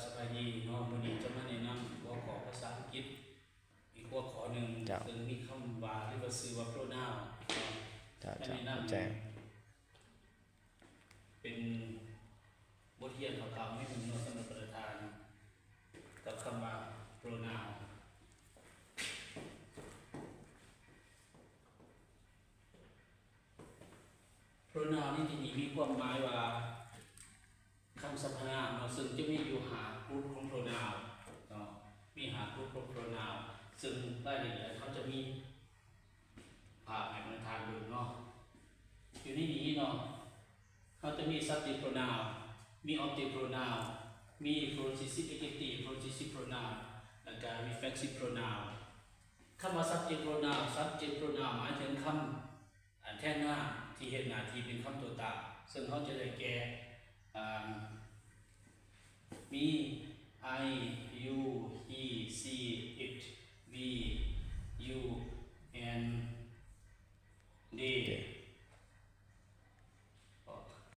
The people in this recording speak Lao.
ສະບາຍດີເນາະ, ມື້ນີ້ຈະມາແນະນຳຫົວຂໍ້ພາສາອັງກິດອີກຫົວຂໍ້ໜຶ່ງ ເຈົ້າ ເຊິ່ງມີຄຳວ່າ ຫຼືວ່າຊື່ວ່າ pronoun ເນາະ. ເຈົ້າ ຈະແນະນຳ ເຈົ້າ ເຂົ້າໃຈ ເປັນບົດຮຽນຄ່າວໆໜ້ອຍໜຶ່ງເນາະ ສຳລັບບັນດາທ່ານ ກັບຄຳວ່າ pronoun. Pronoun ໃນທີ່ນີ້ມີຄວາມໝາຍວ່າ ຄຳສັບພະນາມເນາະ ເຊິ່ງຈະມີຢູ່ຫ້າກຸ່ມຂອງ pronoun ເນາະ, ມີຫ້າກຸ່ມຂອງ pronoun ເຊິ່ງລາຍລະອຽດເຮົາຈະມີພາບໃຫ້ບັນດາທ່ານເບິ່ງເນາະ. ຢູ່ໃນນີ້ເນາະ ເຮົາຈະມີ subject pronoun ມີ object pronoun ມີ possessive adjective possessive pronoun ແລ້ວກະ reflexive pronoun. ຄຳວ່າ subject pronoun subject pronoun ໝາຍເຖິງຄຳ ອັນແທນນາມທີ່ເຮັດໜ້າທີ່ເປັນຄຳຕົວຕາມ ເຊິ່ງເຮົາຈະໄດ້ແກ່ ອ່າ ມີ I